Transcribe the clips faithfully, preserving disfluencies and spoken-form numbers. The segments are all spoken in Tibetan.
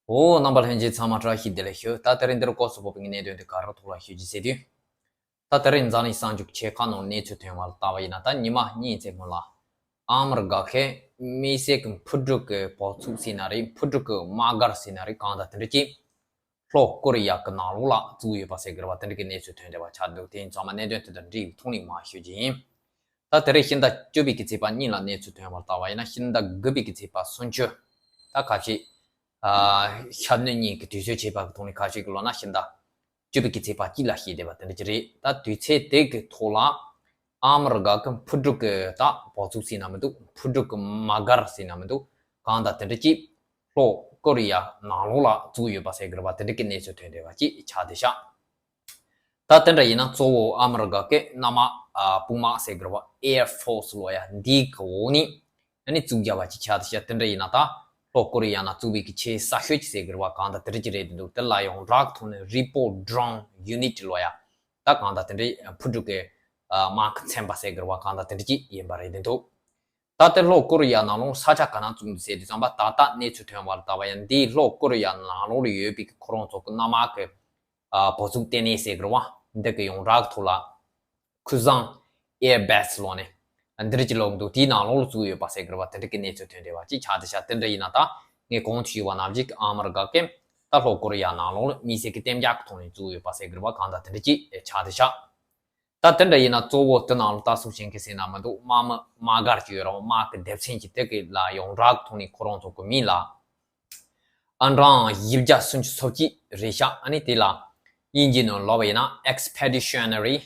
འོ། རྣམ་པ་ལྷན་རྒྱས་ཚང་མ་བཀྲ་ཤིས་བདེ་ལེགས་ཞུ། ད་དེ་རིང་འདིར་སྐོར་སུ་བབས་པའི་གནད་དོན་དེ་ག་རེ་ཐོག་ལ་ཞུ་རྒྱུ་ཟེར་དུས། ད་དེ་རིང་འཛམ་གླིང་གསར་འགྱུར་ཆེ་ཁག་ནང་གནས་ཚུལ་ཐོན་པ་ལ་ལྟ་བ་ཡིན་ན། ད་ཉི་མ་གཉིས་ཙམ་སྔོན་ལ་ཨ་མི་རི་ཀ་གི་མི་སེར་གྱི་འཕུར་གྲུ་གི་བབས་ཚུགས་ཟེར་ན་རེད། འཕུར་གྲུ་གི་དམག་སྒར་ཟེར་ན་རེད། གང་ལྟར་དེ་འདྲ་ཅིག་ལྷོ་ཀོ་རི་ཡ་གི་ནང་ལོགས་ལ་བཙུགས་ཡོད་པ་ཟེར་གི་རེད་བ། དེ་འདྲ་གི་གནས་ཚུལ་ཐོན་བསྡད་པ་ཆགས་འདུག་དེ་ཡིན་ཙང་མ་གནད་དོན་དེ་དང་འབྲེལ་བའི་ཐོག་ནས་མར་ཞུ་རྒྱུ་ཡིན། ད་དེ་རིང་ཕྱི་ཟླ་བཅུ་པའི་གི་ཚེས་པ་གཉིས་ལ་གནས་ཚུལ་ཐོན་པ་ལྟ་བ་ཡིན་ན། ཕྱི་ཟླ་དགུ་པའི་གི་ཚེས་པ་སུམ་ཅུ། ད་ཁ་ཤས་ཨ་ཤར་ནུབ་གཉིས་ཀྱི་དུས་ཚོད་ཁྱད་པར་གྱི་ཐོག་ནས་ཁ་ཤས་ཀྱིས་ལབ་ན་ཕྱི་ཟླ་བཅུ་པའི་གི་ཚེས་པ་གཅིག་ལ་བཤད་བསྡད་པ་དེ་འདྲ་ཅིག་རེད། ད་དུས་ཚོད་དེ་གི་ཐོག་ལ་ཨ་མི་རི་ཀ་གི་འཕུར་གྲུ་གི་ད་བབས་ཚུགས་ཟེར་ན་མི་འདུག་འཕུར་གྲུ་གི་དམག་སྒར་ཟེར་ན་མི་འདུག་གང་ལྟར་དེ་འདྲ་ཅིག་ལྷོ་ཀོ་རི་ཡ་ནང་ལོགས་ལ་བཙུགས་ཡོད་པ་ཟེར་གི་རེད་བ། དེ་འདྲ་གི་གནས་ཚུལ་ཐོན་བསྡད་པ་ཅིག་ཆགས་བསྡད་ཤག་ད་དེ་འདྲ་ཡིན་ན་གཙོ་བོ་ཨ་མི་རི་ཀ་གི་གནམ་དམག་ཨ་དཔུང་དམག་ཟེར་གི་རེད་བ། Air Force ལབ་ཡ་འདི་གི་འོག་ནས་ཨ་ནི་བཙུགས་བཞག་པ་ཅིག་ཆགས་བསྡད་ཤག་དེ་འདྲ་ཡིན་ན་ད་ལྷོ་ཀོ་རི་ཡ་ནང་བཙུགས་པའི་གི་ཆེས་གསར་ཤོས་ཅིག་ཟེར་གི་རེད་བ། གང་ལྟར་དེ་འདྲ་ཅིག་རེད་འདུག་དེ་ལ་ཡོངས་གྲགས་ཐོག་ནས་Reaper Drone Unit ལབ་ཡ། ད་གང་ལྟར་དེ་འདྲའི་འཕུར་གྲུ་གི་ཨ་དམག་གི་ཚན་པ་ཟེར་གི་རེད་བ། གང་ལྟར་དེ་འདྲ་ཅིག་ཡིན་པ་རེད་འདུག་ད་ལྟའི་ལྷོ་ཀོ་རི་ཡ་ནང་ལོགས་ས་ཆ་ག་ན་བཙུགས་འདུག་ཟེར་དུས་ཙམ་པ། ད་ལྟ་གནས་ཚུལ་ཐོན་པར་ལྟ་བ་ཡིན་ན། འདིའི་ལྷོ་ཀོ་རི་ཡ་ནང་ལོགས་ལ་ཡོད་པའི་ཁོ་རང་ཚོ་གི་གནམ་དམག་གི་ཨ་འབོ་ཚུགས་ལྟེ་གནས་ཟེར་གི་རེད་བ། འདི་གི་ཡོངས་གྲགས་ཀྱི་ཐོག་ལ་Kuzan Air Base ལབ་ནས་འདི་འདྲ་ཅིག་ལབ་འདུག་དེའི་ནང་ལོགས་ལ་བཙུགས་ཡོད་པ་ཟེར་གི་རེད་བ། དེ་འདྲ་གི་གནས་ཚུལ་ཐོན་བསྡད་པ་ཅིག་ཆགས་བསྡད་ཤག་དེ་འདྲ་ཡིན་ན་ད་ངས་གོང་དུ་ཞུས་པ་ནང་བཞིན་གྱི་ཨ་མི་རི་ཀ་གི་ད་ལྷོ་ཀོ་རི་ཡ་ནང་ལོགས་ལ་དམིགས་བསལ་གྱི་གཏན་འཇགས་ཀྱི་ཐོག་ནས་བཙུགས་ཡོད་པ་ཟེར་གི་རེད་བ། གང་ལྟར་དེ་འདྲ་ཅིག་ཆགས་བསྡད་ཤག་ད་དེ་འདྲ་ཡིན་ན་གཙོ་བོ་དེ་ནང་ལ་ལྟ་སྲུང་བྱེད་མཁན་ཟེར་ན་མི་འདུག་དམག་མི་དམག་སྒར་ཅིག་ཡོད་རེད་བ། དམག་གི་སྡེ་ཚན་ཅིག་དེ་གི་ལ་ཡོངས་གྲགས་ཐོག་ནས་ཁོ་རང་ཚོ་གི་མིང་ལ་ཨ་ཌམ་བཞི་བརྒྱ་སུམ་ཅུ་སོ་གཅིག་རེད་ཤག་ཨ་ནི་དེ་ལ་དབྱིན་ཇིའི་ནང་ལབ་པ་ཡིན་ན་Expeditionary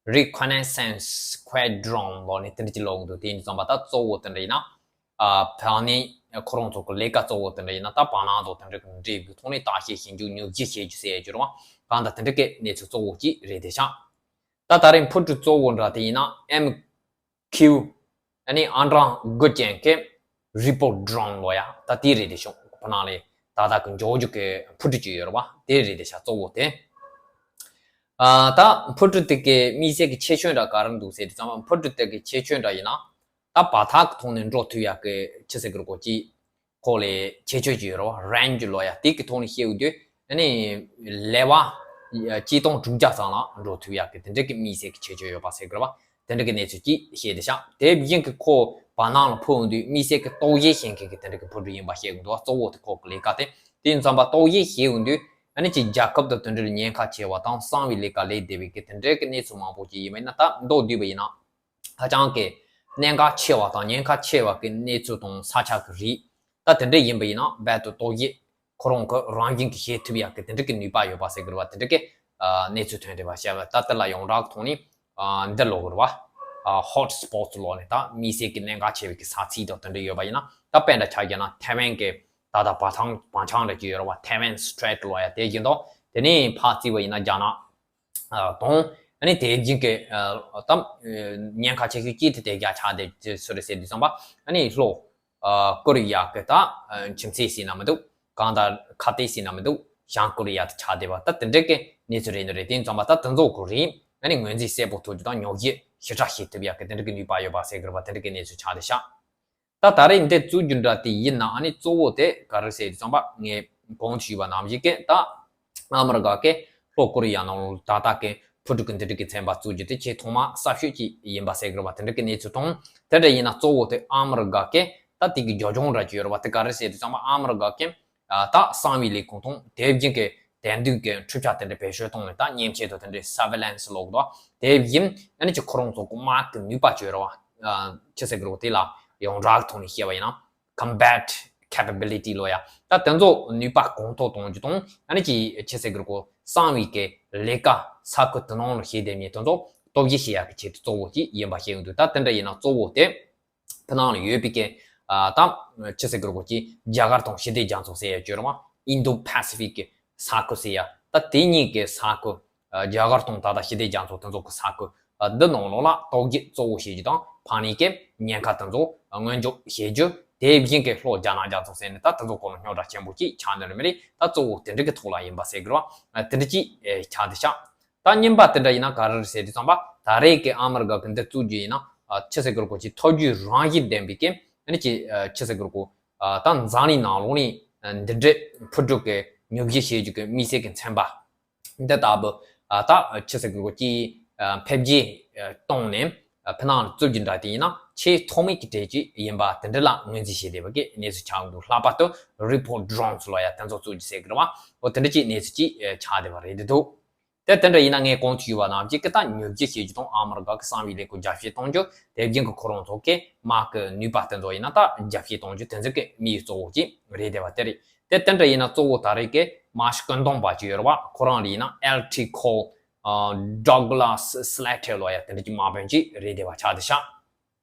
Reconnaissance Squadron ལབ་ནས་དེ་འདྲ་ཅིག་ལབ་འདུག་དེ་ཡིན་ཙམ་པ་ད་གཙོ་བོ་དེ་འདྲ་ཡིན་ན་ཨ་བར་ནས་ཁོ་རང་ཚོ་གི་ལས་ཀ་གཙོ་བོ་དེ་འདྲ་ཡིན་ན་ད་བར་སྣང་དང་དེ་འདྲ་གི་འབྲེལ་བའི་ཐོག་ནས་བརྟག་དཔྱད་ཞིབ་འཇུག་ཉོ་སྒྱུར་བྱེད་རྒྱུ་ཟེར་ཡ་ཅིག་ཡོད་རེད་བ། གང་ལྟར་དེ་འདྲ་གི་གནས་ཚུལ་གཙོ་བོ་ཅིག་རེད་བསྡད་ཤག་ད་ད་རེས་འཕུར་གྲུ་གཙོ་བོ་འདྲ་དེ་ཡིན་ན་ཨེམ་ཁིའུ་ཨ་ནི་ཨ་ཌམ་དགུ་ཅན་གྱི་Reaper Drone ལབ་ཡ་ད་དེ་རེད་བསྡད་ཤག་བར་སྣང་ལ་ད་ལྟ་གི་འཇོག་རྒྱུ་གི་འཕུར་གྲུ་ཅིག་ཡོད་རེད་བ། དེ་རེད་བསྡད་ཤག་གཙོ་བོ་དེ། ཨ་ད་འཕུར་གྲུ་དེ་གི་དམིགས་བསལ་གྱི་ཁྱད་ཆོས་འདྲ་ག་རེ་འདུག་ཟེར་དུས་ཙམ་པ། འཕུར་གྲུ་དེ་གི་ཁྱད་ཆོས་འདྲ་ཡིན་ན་ད་བར་ཐག་གི་ཐོག་ནས་འགྲོ་ཐུབ་ཡ་གི་ཆི་ཟེར་གི་རེད་གོ་ཅིག་ཁོ་ལ་ཁྱད་ཆོས་ཅིག་ཡོད་རེད་བ། རེན་ཇི་ལབ་ཡ་དེ་གི་ཐོག་ནས་བཤད་ཡོང་དུས་ཨ་ནི་ལེ་བ་ཆིག་སྟོང་དྲུག་བརྒྱ་ཙམ་ལ་འགྲོ་ཐུབ་ཡ་གི་དེ་འདྲ་གི་དམིགས་བསལ་གྱི་ཁྱད་ཆོས་ཡོད་པ་ཟེར་གི་རེད་བ། དེ་འདྲ་གི་གནས་ཚུལ་ཅིག་བཤད་བསྡད་ཤག་དེ་བཞིན་གྱི་ཁོ་བར་སྣང་ལ་འཕུར་ཡོང་དུས་དམིགས་བསལ་གྱི་ཏོག་དབྱིབས་ཤེས་མཁན་གྱི་དེ་འདྲ་གི་འཕུར་གྲུ་ཡིན་པ་བཤད་གི་འདུག་དཀྱིལ་འཁོར་དེ་ཁོ་གི་ལས་ཀ་དེ། དེ་ཡིན་ཙམ་པ་ཏོག་དབྱིབས་ཤེས་ཡོང་དུས་ཨ་ནི་ཅིག་རྒྱལ་ཁབ་དང་དེ་འདྲ་ལ་ཉེན་ཁ་ཆེ་བ་དང་གསང་བའི་ལས་ཀ་ལས་བསྡད་པའི་གི་དེ་འདྲའི་གི་གནས་ཚུལ་མང་པོ་ཅིག་ཡིན་པ་ཡིན་ན། ད་མདོར་བསྡུས་པ་ཡིན་ན་ཧ་ཅང་གི་གནད་འགག་ཆེ་བ་དང་ཉེན་ཁ་ཆེ་བ་གི་གནས་ཚུལ་དང་ས་ཆ་གི་རེད། ད་དེ་འདྲ་ཡིན་པ་ཡིན་ན་རྦད་དེ་ཏོག་དབྱིབས་ཁོ་རང་གི་རང་བཞིན་གྱིས་ཤེས་ཐུབ་ཡག་གི་དེ་འདྲ་གི་ནུས་པ་ཡོད་པ་ཟེར་གི་རེད་བ། དེ་འདྲ་གི་ཨ་གནས་ཚུལ་ཐོན་བསྡད་པ་བཤད་པ། ད་དེ་ལ་ཡོངས་གྲགས་ཐོག་ནས་ཨ་འདི་ལབ་གི་རེད་བ། ཨ་ཧོ་ཊི་སི་པོ་ཊི་ལབ་ནས་ད་དམིགས་བསལ་གྱི་གནད་འགག་ཆེ་བའི་གི་ས་ཚིགས་དང་དེ་འདྲ་ཡོད་པ་ཡིན་ན། ད་དཔེ་འདྲ་ཆ་བཞག་ན་ཐའེ་ཝན་གྱི་ད་ལྟ་བར་ཐང་བར་འཆམ་འདྲ་ཅིག་ཡོད་རེད་བ། ཐའེ་ཝན་སི་ཊེཊ་ལབ་ཡ་དེ་བཞིན་དུ། དེ་ནས་ཕར་བརྩིས་པ་ཡིན་ན་རྒྱ་ནག་ཨ་དང་། ཨ་ནི་དེ་བཞིན་གྱི་ཨ་ད་ཉེན་ཁ་ཆེ་ཤོས་གཅིག་དེ་དེ་རྒྱ་ཆགས་དེ་སུ་རེད་ཟེར་དུས་ཙམ་པ། ཨ་ནི་ལྷོ་ཨ་ཀོ་རི་ཡ་གི་ད་ཨ་ཁྱིམ་མཚེས་ཟེར་ན་མི་འདུག་གང་ལྟར་ཁ་གཏད་ཟེར་ན་མི་འདུག་བྱང་ཀོ་རི་ཡ་དེ་ཆགས་བསྡད་པ་ད་དེ་འདྲ་གི་གནས་ཚུལ་རེད་ནི་རེད། དེ་ཡིན་ཙམ་པ་ད་དེ་ཚོ་གི་རིང་ཨ་ནི་ངོས་འཛིན་གསལ་པོ་ཐུབ་རྒྱུ་དང་ཉོག་བཤད་ཞིབ་ཕྲ་བྱེད་ཐུབ་ཡག་གི་དེ་འདྲ་གི་ནུས་པ་ཡོད་པ་ཟེར་གི་རེད་བ། དེ་འདྲ་གི་གནས་ཚུལ་ཆགས་བསྡད་ཤག་ད་ད་རེས་འདི་བཙུགས་རྒྱུ་འདྲ་དེ་ཡིན་ན་ཨ་ནི་གཙོ་བོ་དེ་ག་རེ་ཟེར་དུས་ཙམ་པ། ངས་གོང་དུ་ཞུས་པ་ནང་བཞིན་གྱི་ད་ཨ་མི་རི་ཀ་གི་ལྷོ་ཀོ་རི་ཡ་ནང་ལོགས་ད་ལྟ་གི་འཕུར་གྲུ་གི་འདི་འདྲ་གི་ཚན་པ་བཙུགས་རྒྱུ་དེ་ཆེས་ཐོག་མ་གསར་ཤོས་ཅིག་ཡིན་པ་ཟེར་གི་རེད་བ། དེ་འདྲ་གི་གནས་ཚུལ་དང་། དེ་འདྲ་ཡིན་ན་གཙོ་བོ་དེ་ཨ་མི་རི་ཀ་གི་ད་དེ་གི་རྒྱབ་ལྗོངས་འདྲ་ཅིག་ཡོད་རེད་བ། དེ་ག་རེ་ཟེར་དུས་ཙམ་པ། ཨ་མི་རི་ཀ་གི་ཨ་ད་གསང་བའི་ལས་ཁུངས་དང་དེ་བཞིན་གྱི་དེང་དུས་ཀྱི་འཕྲུལ་ཆས་དེ་འདྲ་བེད་སྤྱོད་བཏང་ནས་ད་མཉེན་ཆས་དང་དེ་འདྲའི་སར་ཝེ་ལན་སི་ལབ་དགོས་དོ། དེ་བཞིན་ཨ་ནི་ཅིག་ཁོ་རང་ཚོ་གི་དམག་གི་ནུས་པ་ཅིག་ཡོད་རེད་བ། ཨ་ཆི་ཟེར་གི་རེད་གོ། དེ་ལ་ཡོངས་གྲགས་ཀྱི་ཐོག་ནས་བཤད་པ་ཡིན་ན་combat capability ལབ་ཡ། ད་དེ་ཚོ་ནུས་པ་གོང་མཐོར་གཏོང་རྒྱུ་དང་། ཨ་ནི་ཅིག་ཆི་ཟེར་གི་རེད་གོ། གསང་བའི་གི་ལས་ཀ་ས་ཁུལ་དེ་ནང་ལ་བྱེད་བསྡད་མཁན་དེ་ཚོ་སྟོབས་བཞི་བྱེད་ཡག་གི་ཆེད་དུ་གཙོ་བོ་ཅིག་ཡིན་པ་བཤད་ཡོང་དུས། ད་དེ་འདྲ་ཡིན་ན་གཙོ་བོ་དེ་ཕྱི་ནང་ལ་ཡོད་པའི་གི་ཨ་ད་ཆི་ཟེར་གི་རེད་གོ། ཅིག་རྒྱ་གར་དང་ཞི་བདེ་རྒྱ་མཚོ་ཟེར་ཡ་ཅིག་ཡོད་རེད་མ། Indo Pacific གི་ས་ཁུལ་ཟེར་ཡ། ད་དེ་གཉིས་ཀྱི་ས་ཁུལ། ཨ་རྒྱ་གར་དང་ད་ལྟ་ཞི་བདེ་རྒྱ་མཚོ་དེ་ཚོ་གི་ས་ཁུལ་ཨ་འདི་ནང་ལོགས་ལ་ཏོག་དབྱིབས་གཙོ་བོ་བྱེད་རྒྱུ་དང་། ཕ་ནས་ཀྱི་ཉེན་ཁ་དེ་ཚོ་སྔོན་འཇོག་བྱེད་རྒྱུ། དེ་བཞིན་གྱི་ལྷོ་རྒྱ་ནག་རྒྱ་མཚོ་ཟེར་ནས་ད་དེ་ཚོ་སྐོར་ལ་རྙོག་དྲ་ཆེན་པོ་ཅིག་ཆགས་འདུག་ནི་མ་རེད། ད་གཙོ་བོ་དེ་འདྲ་གི་ཐོག་ལ་ཡིན་པ་ཟེར་གི་རེད་བ། ཨ་དེ་འདྲ་ཅིག་ཨེ་ཆགས་བསྡད་ཤག་ད་གཉིས་པ་དེ་འདྲ་ཡིན་ན་ག་རེ་རེད་ཟེར་དུས་ཙམ་པ། ད་རེས་ཀྱི་ཨ་མི་རི་ཀ་གི་འདི་བཙུགས་རྒྱུ་ཡིན་ན་ཨ་ཆི་ཟེར་གི་རེད་གོ། ཅིག་ཐོ་རྒྱུས་རང་བཞིན་ལྡན་པའི་གི་ཨ་ནི་ཅིག་ཨ་ཆི་ཟེར་གི་རེད་གོ། ཨ་ད་འཛམ་གླིང་ནང་ལོགས་ནས་ འདི་འདྲའི་ཕུ་དཀྲུག་གི་ཉོ་སྒྱུ་བྱེད་རྒྱུ་གི་དམིགས་བསལ་གྱི་ཚན་པ་འདི་ལྟ་བུ་ད་ཆི་ཟེར་དགོས་ཀྱི་འཕེལ་རྒྱས་གཏོང་ནས་ཕི་ནང་བཙུགས་རྒྱུ་འདྲ་དེ་ཡིན་ན་ཆེས་ཐོག་མའི་གི་གྲས་ཅིག་ཡིན་པ་དེ་འདྲ་ལ་ངོས་འཛིན་བྱས་བསྡད་པ་གི་གནས་ཚུལ་ཆགས་འདུག་ལྷག་པར་དུ་རི་ཕོ་ཌོ་རོན་ལ་ཡ་དེ་ཚོ་བཙུགས་རྒྱུ་ཟེར་གི་རེད་བ། འོ་དེ་འདྲ་ཅིག་གནས་ཚུལ་ཅིག་ཆགས་བསྡད་པ་རེད་འདུག་དེ་དེ་འདྲ་ཡིན་ན་ངས་གོང་དུ་ཞུས་པ་ནང་བཞིན་གི་ད་ཉོ་སྒྱུ་བྱེད་རྒྱུ་དང་ཨ་མི་རི་ཀ་གི་གསང་བའི་ལས་ཁུངས་རྒྱབ་སྐྱོར་གཏོང་རྒྱུ། དེ་བཞིན་གི་ཁོ་རང་ཚོ་གི་དམག་གི་ནུས་པ་དེ་ཚོ་ཡིན་ན་ད་རྒྱབ་སྐྱོར་གཏོང་རྒྱུ་དེ་ཚོ་གི་དམིགས་ཡུལ་གཙོ་བོ་ཅིག་རེད་བསྡད་པ་དེ་རེད། དེ་དེ་འདྲ་ཡིན་ན་གཙོ་བོ་ད་རེས་ཀྱི་དམག་ཤུགས་སྐུ་མདུན་པ་ཅིག་ཡོད་རེད་བ། ཁོ་རང་ལ་ཡིན་ན་ཨེལ་ཊི་ཁོལ་ཌོག་ལ་སི་སི་ལེ་ཊར་ལ་ཡ་དེ་འདྲ་གི་དམག་དཔོན་ཅིག་རེད་བསྡད་པ་ཆགས་བསྡད་ཤག་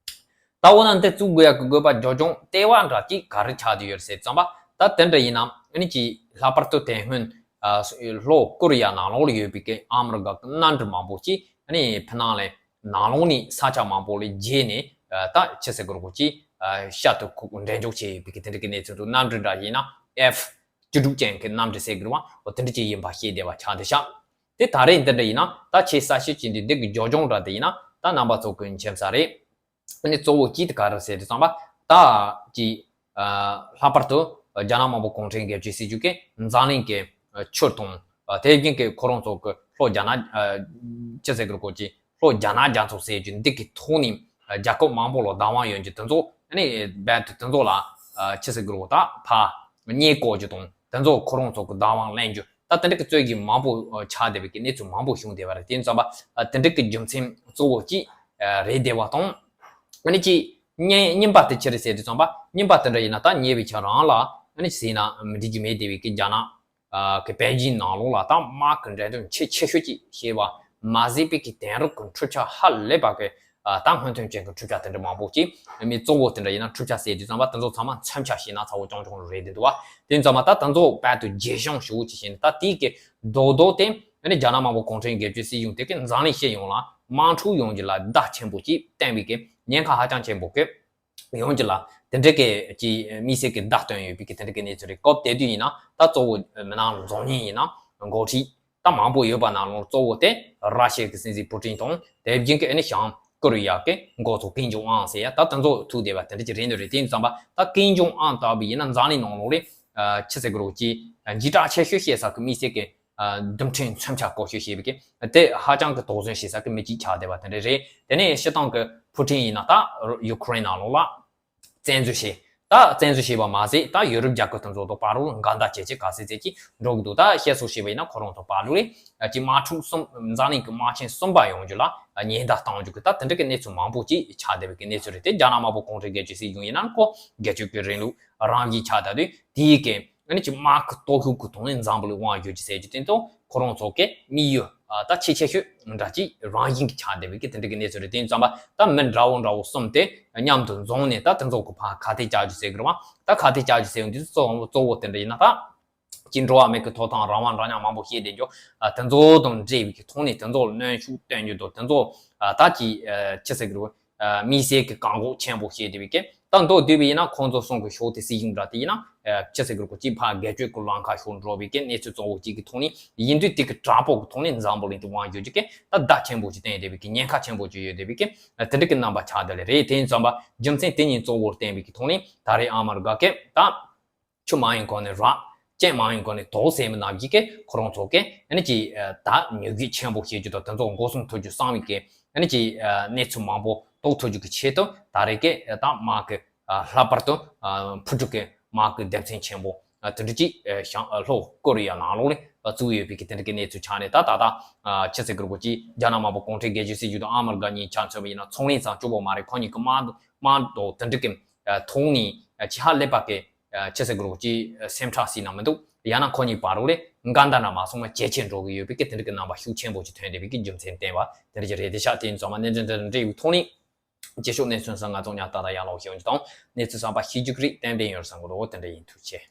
ད་འོ་ན་འདི་བཙུགས་དགོས་ཡག་གི་དགོས་པ་རྒྱབ་ལྗོངས་ལྟེ་བ་འདྲ་ཅིག་ག་རེ་ཆགས་བསྡད་ཡོད་རེད་ཟེར་ཙམ་པ། ད་དེ་འདྲ་ཡིན་ན་ཨ་ནི་ཅིག་ལྷག་པར་དུ་དེ་སྔོན་ཨ་ལྷོ་ཀོ་རི་ཡ་ནང་ལོགས་ལ་ཡོད་པའི་གི་ཨ་མི་རི་ཀ་གི་གནམ་གྲུ་མང་པོ་ཅིག་ཨ་ནི་ཕི་ནང་ལ་ནང་ལོགས་ནས་ས་ཆ་མང་པོ་ལ་བརྒྱུད་ནས་ཨ་ད་ཆི་ཟེར་དགོས་རེད་གོ་ཅིག་ཨ་ཤར་དུ་ཁུག་འགྲེམས་འཇོག་བྱས་ཡོད་པའི་གི་དེ་འདྲ་གི་གནས་ཚུལ་འདུག་གནམ་གྲུ་འདྲ་ཡིན་ན་ཨེཕ་བཅུ་དྲུག་ཅན་གི་གནམ་གྲུ་ཟེར་གི་རེད་བ། འོ་དེ་འདྲ་ཅིག་ཡིན་པ་ཤེས་བསྡད་པ་ཆགས་བསྡད་ཤག་དེ་ད་རེས་འདི་འདྲ་ཡིན་ན་ད་ཆེས་གསལ་ཤོས་ཅིག་འདི་འདི་གི་རྒྱབ་ལྗོངས་འདྲ་དེ་ཡིན་ན་ད་རྣམ་པ་ཚོ་གི་མཁྱེན་གསལ་རེད། ཨ་ནི་གཙོ་བོ་གཅིག་དེ་ག་རེ་ཟེར་དུས་ཙམ་པ་ད་ཅི་ཨ་ལྷག་པར་དུ་རྒྱ་ནག་དམར་པོ་གུང་ཁྲན་སྒེར་གཅོད་སྲིད་ཇུས་ཀྱི་འཛམ་གླིང་གི་ཨ་ཕྱིར་གཏོང་ཨ་དེ་བཞིན་གྱི་ཁོ་རང་ཚོ་གི་ལྷོ་རྒྱ་ནག་ཨ་ཅི་ཟེར་དགོས་རེད་གོ་ཅི་ལྷོ་རྒྱ་ནག་རྒྱ་མཚོ་ཟེར་རྒྱུ་འདི་གི་ཐོག་ནས་ཨ་རྒྱལ་ཁབ་མང་པོ་ལ་བདག་དབང་ཡོད་རྒྱུ་དེ་ཚོ་ཨ་ནི་རྦད་དེ་དེ་ཚོ་ལ་ཨ་ཅི་ཟེར་དགོས་རེད་གོ་ད་ཕར་མཉེས་བཀོག་རྒྱུ་དང་དེ་ཚོ་ཁོ་རང་ཚོ་གི་བདག་དབང་ལེན་རྒྱུ། ད་དེ་འདྲ་གི་རྩོད་གཞི་མང་པོ་ཆགས་བསྡད་པའི་གི་གནས་ཚུལ་མང་པོ་བྱུང་བསྡད་པ་རེད། དེ་ཙམ་པ་དེ་འདྲ་གི་རྒྱུ་མཚན་གཙོ་བོ་གཅིག་རེད་བསྡད་པ་དང་། ཨ་ནི་གཅིག་གཉིས་གཉིས་པ་དེ་ཅི་རེད་ཟེར་དུས་ཙམ་པ་གཉིས་པ་དེ་འདྲ་ཡིན་ན་ད་ཉེ་བའི་ཆར་རང་ལ་ཨ་ནི་ཟེར་ན་མི་འགྲིག་རྒྱུ་མེད་བསྡད་པའི་གི་རྒྱ་ནག་གི་པེ་ཅིན་ནང་ལོགས་ལ་ད་དམག་གི་འགྲན་བསྡུར་ཆེས་ཆེ་ཤོས་ཅིག་བྱས་པ་མ་ཟད་པའི་གི་དེང་རབས་ཀྱི་འཕྲུལ་ཆ་ཧ་ལས་པ་གི་ད་སྔོན་ཐོན་ཅན་གྱི་འཕྲུལ་ཆ་དེ་འདྲ་མང་པོ་ཅིག་མི་གཙོ་བོ་དེ་འདྲ་ཡིན་ན་འཕྲུལ་ཆ་ཟེར་དུས་ཙམ་པ་དེ་ཚོ་ཚང་མ་མཚོན་ཆ་ཞེད་སྣང་ཚ་བོ་ཅུང་ཅུང་རེད་བསྡད་འདུག་བ། དེ་ཙམ་པ་ད་དེ་ཚོ་བར་དུ་རྒྱས་བཤད་ཞུ་ཅིག་བྱས་ནས་ད་དེའི་གི་རྡོག་རྡོག་དེ་ཨ་ནི་རྒྱ་ནག་དམར་པོ་གུང་ཁྲན་སྒེར་གཅོད་སྲིད་གཞུང་དེ་གི་འཛམ་གླིང་སྤྱི་ཡོངས་ལ་དམག་འཁྲུག་ཡོང་རྒྱུ་ལ་བརྡ་ཆེན་པོ་ཅིག་བསྟན་པའི་གི་ཉེན་ཁ་ཧ་ཅང་ཆེན་པོ་གི་ཡོང་རྒྱུ་ལ་དེ་འདྲ་གི་ཅིག་དམིགས་བསལ་གི་བརྡ་སྟོན་ཡོད་པའི་གི་དེ་འདྲ་གི་གནས་ཚུལ་རེད། སྐབས་དེ་དུས་ཡིན་ན་ད་གཙོ་བོ་མི་ནང་འཛམ་གླིང་ཡིན་ན་འགོ་ཁྲིད་ད་མང་པོ་ཡོད་པ་ནང་ལོགས་གཙོ་བོ་དེ་ར་ཤི་ཡ་གི་སྲིད་འཛིན་པུ་ཏིན་དང་དེ་བཞིན་གི་ཨ་ནི་བྱང་ཀོ་རི་ཡ་གི་འགོ་གཙོ་ཀིམ་ཇོང་ཨན་ཟེར་ཡ་ད་དེ་ཚོ་ཐུག་བསྡད་པ་དེ་འདྲ་ཅིག་རེད་འདུག་རེད། དེ་ཡིན་ཙམ་པ་ད་ཀིམ་ཇོང་ཨན་ལྟ་བུ་ཡིན་ན་འཛམ་གླིང་ནང་ལོགས་ལ་ཆི་ཟེར་དགོས་རེད་ཅིག་འཇིགས་སྐྲག་ཆེ་ཤོས་བཤད་ས་གི་དམིགས་བསལ་གི་རྡུལ་ཕྲན་མཚོན་ཆ་བཀོལ་སྤྱོད་བྱེད་པའི་གི་དེ་ཧ་ཅང་གི་དོགས་ཟོན་བྱེད་ས་གི་མི་གཅིག་ཆགས་བསྡད་པ་དེ་འདྲ་རེད། དེ་ནས་སྤྱིར་བཏང་གི་པུ་ཏིན་ཡིན་ན་ད་ཡུ་ཁུ་རེན་ནང་ལོགས་ལ་བཙན་འཛུལ་བྱས། ད་བཙན་འཛུལ་བྱས་པ་མ་ཟད་ད་ཡུ་རོབ་རྒྱལ་ཁབ་དེ་ཚོ་དང་བར་ལ་འགལ་ཟླ་བྱས་བྱས་ག་ཚད་ཚད་ཀྱིས་འགྲོ་གི་འདུག་ད་བཤད་སྲོལ་བྱས་པ་ཡིན་ན་ཁོ་རང་ཚོ་བར་ལ་རེད་ཅིག་དམག་འཁྲུག་གསུམ་འཛམ་གླིང་གི་དམག་ཆེན་གསུམ་པ་ཡོང་རྒྱུ་ལ་ཉེན་བརྡ་བཏང་རྒྱུ་གི་ད་དེ་འདྲ་གི་གནས་ཚུལ་མང་པོ་ཅིག་ཆགས་བསྡད་པའི་གི་གནས་ཚུལ་རེད། དེ་རྒྱ་ནག་དམར་པོ་གུང་ཁྲན་སྒེར་གཅོད་སྲིད་གཞུང་ཡིན་ན་ཁོ་སྒེར་གཅོད་ཀྱི་རིང་ལུགས་རང་བཞིན་ཆགས་བསྡད་དུས་དེའི་གི་ཨ་ནི་ཅིག་དམག་གི་སྟོབས་ཤུགས་ཀྱི་ཐོག་ནས་འཛམ་བུ་གླིང་དབང་བསྒྱུར་རྒྱུ་ཟེར་རྒྱུ་དེ་ཚོ་ཁོ་རང་ཚོ་གི་དམིགས་ཡུལ་ད་ཆེས་ཆེ་ཤོས་འདྲ་ཅིག་རང་བཞིན་གྱི་ཆགས་བསྡད་པའི་གི་དེ་འདྲ་གི་གནས་ཚུལ་རེད། དེ་ཡིན་ཙམ་པ་ད་མི་འདྲ་བོ་འདྲ་བོ་གསུམ་དེ་མཉམ་དུ་འཛོམས་ནས་ད་དེ་ཚོ་གི་ཕར་ཁ་གཏད་བཅག་རྒྱུ་ཟེར་གི་རེད་བ། ད་ཁ་གཏད་བཅག་རྒྱུ་ཟེར་ཡོང་དུས་གཙོ་བོ་གཙོ་བོ་དེ་འདྲ་ཡིན་ན་ད་ཅིག་འགྲོ་བ་མི་གི་ཐོབ་ཐང་རང་དབང་འདྲ་མཉམ་མང་པོ་བཤད་བསྡད་རྒྱུ་དེ་ཚོ་དང་འབྲེལ་བའི་གི་ཐོག་ནས་དེ་ཚོ་ལ་གནོན་ཤུགས་སྟོན་རྒྱུ་དང་དེ་ཚོ་ད་ཅིག་ཆི་ཟེར་གི་རེད་བ། དམིགས་བསལ་གྱི་བཀག་འགོག་ཆེན་པོ་བྱས་བསྡད་པའི་གི་ད་མདོར་བསྡུས་པ་ཡིན་ན་ཁོང་ཚོ་གསུམ་གྱི་ཕྱོགས་དེ་སྲིད་གཞུང་འདྲ་དེ་ཡིན་ན་ཆི་ཟེར་གི་རེད་གོ་ཅིག་ཕར་སྒེར་གཅོད་ཀྱི་ལམ་ཁ་ཕྱོགས་འགྲོ་བའི་གི་གནས་ཚུལ་གཙོ་བོ་གཅིག་གི་ཐོག་ནས་ཡིན་དུས་དེ་གི་དྲག་པོ་གི་ཐོག་ནས་འཛམ་བུ་གླིང་དུ་དབང་བསྒྱུར་རྒྱུ་གི་ད་བརྡ་ཆེན་པོ་ཅིག་བསྟན་བསྡད་པའི་གི་ཉེན་ཁ་ཆེན་པོ་ཅིག་ཡོད་བསྡད་པའི་གི་དེ་འདྲ་གི་རྣམ་པ་ཆགས་བསྡད་ལེ་རེད། དེ་ཡིན་ཙམ་པ་རྒྱུ་མཚན་དེ་གཉིས་གཙོ་བོར་བསྟན་པའི་གི་ཐོག་ནས་ད་རེས་ཨ་མ་རི་ཀ་གི་ད། ཆུ་མང་ཡིན་གོང་ནས་རག་སྤྱན་མང་ཡིན་གོང་ནས་དོག་ཟེར་མི་རྣམས་ཀྱིས་ཀྱི་ཁོ་རང་ཚོ་གི་ཨ་ནི་ཀྱི་ད་ཉོ་སྒྱུ་ཆེན་པོ་བྱེད་རྒྱུ་དང་དེ་ཚོ་འགོག་སྲུང་ཐུབ་རྒྱུ་གསང་བའི་གི་ཨ་ནི་ཀྱི་གནས་ཚུལ་མང་པོ་རྟོགས་ཐུབ་རྒྱུ་གི་ཆེད་དུ་ད་རེས་ཀྱི་ད་དམག་གི་ལྷག་པར་དུ་ཕུ་དཀྲུག་གི་དམག་གི་སྡེ་ཚན་ཆེན་པོ་དེ་འདྲ་ཅིག་བྱང་ལྷོ་ཀོ་རི་ཡ་ནང་ལོགས་ལ་བཙུགས་ཡོད་པའི་གི་དེ་འདྲ་གི་གནས་ཚུལ་ཆགས་ནས་ད་ད་ད་ཆི་ཟེར་གི་རེད་གོ་ཅིག་རྒྱ་ནག་དམར་པོ་གུང་ཁྲན་སྒེར་གཅོད་སྲིད་གཞུང་དང་ཨ་མ་རི་ཀ་གཉིས་ཆ་མཚོན་པ་ཡིན་ན་ཚོང་ལས་ཙམ་སྐྱོ་པོ་མ་རེད། ཁོ་གཉིས་ཀྱི་དམག་དམག་དང་དེ་འདྲ་གི་ཐོག་ནས་ཅི་ཧ་ལས་པ་གི་ཆི་ཟེར་དགོས་རེད་གོ་ཅིག་སེམས་ཁྲལ་སྲིད་ན་མི་འདུག་ཡང་ན་ཁོ་གཉིས་བར་རོགས་ལས་འགལ་ཟླ་འདྲ་མ་སོང་བ་ཇེ་ཆེར་འགྲོ་གི་ཡོད་པའི་གི་དེ་འདྲ་གི་རྣམ་པ་ཤུགས་ཆེན་པོ་ཅིག་ཐོན་བསྡད་པའི་གི་རྒྱུ་མཚན་བསྟན་པ་དེ་འདྲ་ཅིག་རེད། དེ་ཤག་དེ་ཡིན་ཙང་མ་གནད་དོན་དེ་འདྲ་འདྲ་ཡོད་ཐོག་ནས་རྗེས་ཕྱོགས་གནས་ཚུལ་སོགས་ང་ཚོ་ཉག་ཏག་ཏག་ཡར་ལོག་ཤེས་ཡོང་རྒྱུ་དང་གནས་ཚུལ་གསར་པ་ཤེས་རྒྱུ་གི་རིགས་ཏན་ཏན་ཡོད་བསམ་གི་འདུག་དེ་འདྲ་ཡིན། ཐུགས་རྗེ་ཆེ།